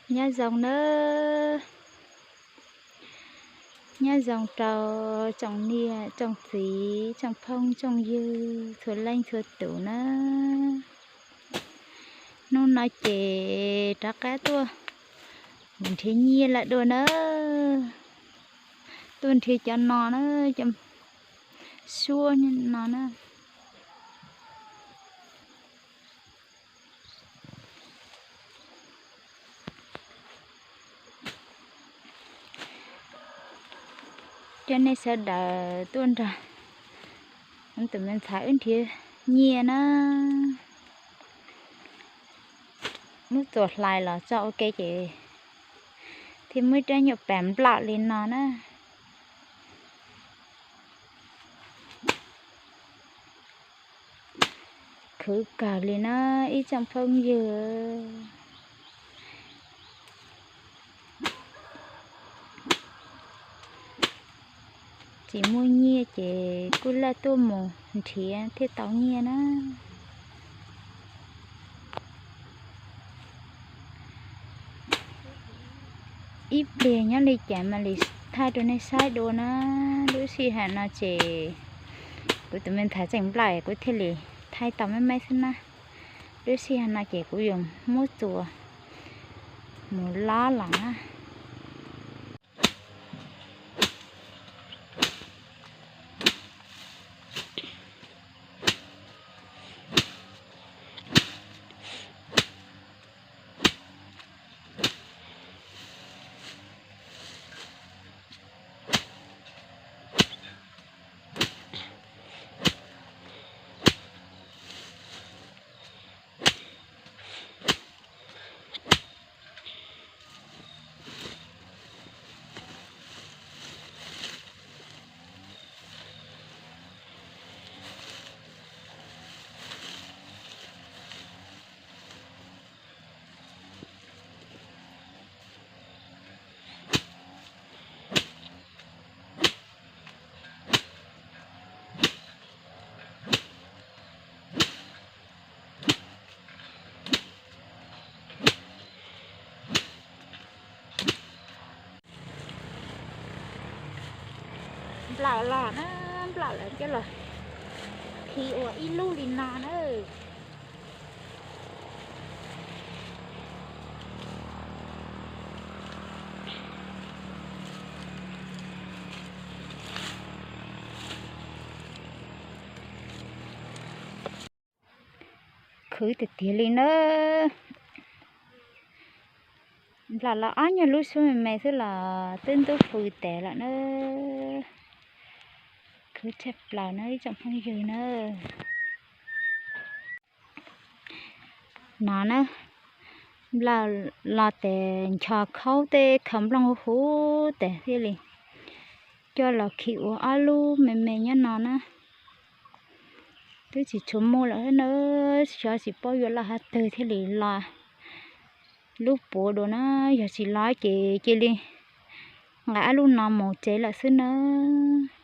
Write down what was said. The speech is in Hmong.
Nyob zoo nawb, nyob zoo rau tsoom niam tsoom txiv tsoom phooj tsoom ywg txhua leej txhua tus na. Hnub no ces rov qab tuaj mus nrhiav nyiaj lawm dua na. Tuaj nrhiav cov no na, cov suab no na. Coj nej sawv daws tuaj nrog tus me ntxhais wb nrhiav nyiaj na. Muab txuas hlais los tso ua ke ces thiaj muaj ib rab nyuam pas nplaum li no na. Khwv kawg li na ib tsoom phooj ywg. Tsis muaj nyiaj ces kuj laj tuaj mus nrhiav thiaj tau nyiaj na. Ib pliag nyob li cas mam li thaij rau nej saib dua na. Lub sij hawm no ces kuv tus me ntxhais tseem nplaum kuv thiaj li thaij tau me me xwb na. Lub sij hawm no ces kuv yuav muab txuas mus lob los na. Nplaum los na, nplaum lawm coj los khi ua ib lub li no na. Khwv tiag tiag li na. Nplaum los ob nyuag lub suab me me xwb los twb ntub fws tas lawm na. Khwv tshaj plaws na ib tsoom phooj ywg na. No na, nplaum los tes ncho khaub tej khaws nplooj huv huv tes thiaj li coj los khi ua ob lub me me nyob no na. Twb tsis tshua muaj lawm na, xyov tsis paub yuav los hov twg thiaj li los lub puav dua na, yog tsis los ces cia li nqa ob lub no mus tsev lawm xwb nawb.